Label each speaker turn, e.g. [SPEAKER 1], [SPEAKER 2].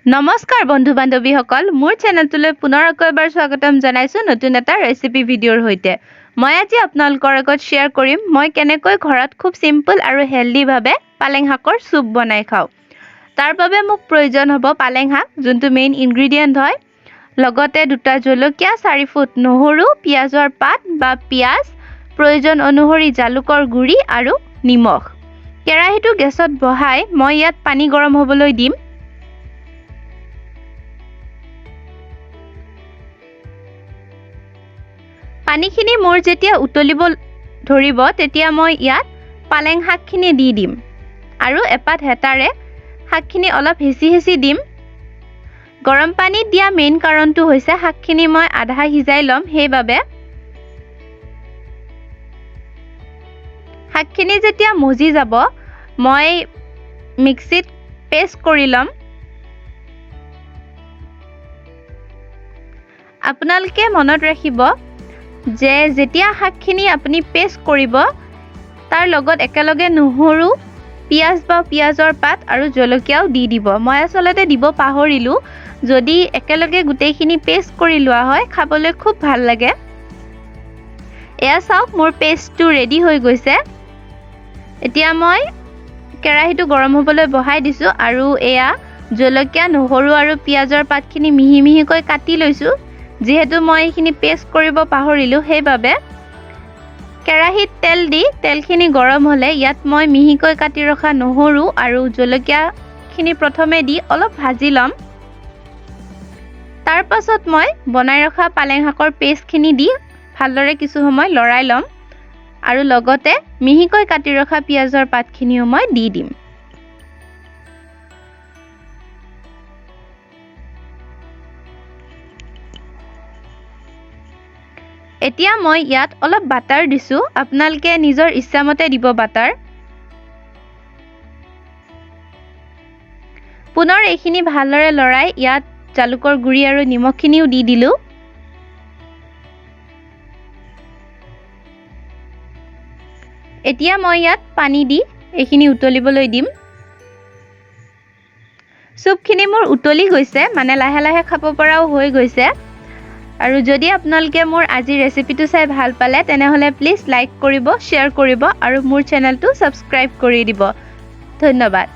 [SPEAKER 1] নমস্কাৰ বন্ধু বান্ধৱীসকল, মোৰ চেনেলটোলৈ পুনৰ আকৌ এবাৰ স্বাগতম জনাইছোঁ নতুন এটা ৰেচিপি ভিডিঅ'ৰ সৈতে। মই আজি আপোনালোকৰ আগত শ্বেয়াৰ কৰিম মই কেনেকৈ ঘৰত খুব চিম্পল আৰু হেল্ডিভাৱে পালেং শাকৰ চুপ বনাই খাওঁ। তাৰ বাবে মোক প্ৰয়োজন হ'ব পালেং শাক, যোনটো মেইন ইনগ্ৰিডিয়েণ্ট হয়, লগতে দুটা জলকীয়া, 4 ফুট নহৰু, পিঁয়াজৰ পাত বা পিঁয়াজ, প্ৰয়োজন অনুসৰি জালুকৰ গুড়ি আৰু নিমখ। কেৰাহীটো গেছত বহাই মই ইয়াত পানী গৰম হ'বলৈ দিম। পানীখিনি মোৰ যেতিয়া উতলিব ধৰিব, তেতিয়া মই ইয়াত পালেং শাকখিনি দি দিম আৰু এপাত হেতাৰে শাকখিনি অলপ হেঁচি হেঁচি দিম। গৰম পানীত দিয়া মেইন কাৰণটো হৈছে শাকখিনি মই আধা সিজাই ল'ম, সেইবাবে। শাকখিনি যেতিয়া মজি যাব, মই মিক্সিত পেষ্ট কৰি ল'ম। আপোনালোকে মনত ৰাখিব যে যেতিয়া শাকখিনি আপুনি পেষ্ট কৰিব, তাৰ লগত একেলগে নহৰু, পিঁয়াজ বা পিঁয়াজৰ পাত আৰু জলকীয়াও দি দিব। মই আচলতে দিব পাহৰিলোঁ। যদি একেলগে গোটেইখিনি পেষ্ট কৰি লোৱা হয়, খাবলৈ খুব ভাল লাগে। এয়া চাওক, মোৰ পেষ্টটো ৰেডি হৈ গৈছে। এতিয়া মই কেৰাহীটো গৰম হ'বলৈ বহাই দিছোঁ আৰু এয়া জলকীয়া, নহৰু আৰু পিঁয়াজৰ পাতখিনি মিহি মিহিকৈ কাটি লৈছোঁ। যিহেতু মই এইখিনি পেষ্ট কৰিব পাহৰিলোঁ, সেইবাবে। কেৰাহীত তেল দি তেলখিনি গৰম হ'লে ইয়াত মই মিহিকৈ কাটি ৰখা নহৰু আৰু জলকীয়াখিনি প্ৰথমে দি অলপ ভাজি ল'ম। তাৰ পাছত মই বনাই ৰখা পালেং শাকৰ পেষ্টখিনি দি ভালদৰে কিছু সময় লৰাই ল'ম আৰু লগতে মিহিকৈ কাটি ৰখা পিঁয়াজৰ পাতখিনিও মই দি দিম। এতিয়া মই ইয়াত অলপ বাটাৰ দিছোঁ। আপোনালোকে নিজৰ ইচ্ছামতে দিব বাটাৰ। পুনৰ এইখিনি ভালদৰে লৰাই ইয়াত জালুকৰ গুড়ি আৰু নিমখখিনিও দি দিলোঁ। এতিয়া মই ইয়াত পানী দি এইখিনি উতলিবলৈ দিম। চুপখিনি মোৰ উতলি গৈছে, মানে লাহে লাহে খাব পৰাও হৈ গৈছে। আৰু যদি আপোনালোকে মোৰ আজিৰ ৰেচিপিটো চাই ভাল পালে, তেনেহ'লে প্লিজ লাইক কৰিব, শ্বেয়াৰ কৰিব আৰু মোৰ চেনেলটো ছাবস্ক্ৰাইব কৰি দিব। ধন্যবাদ।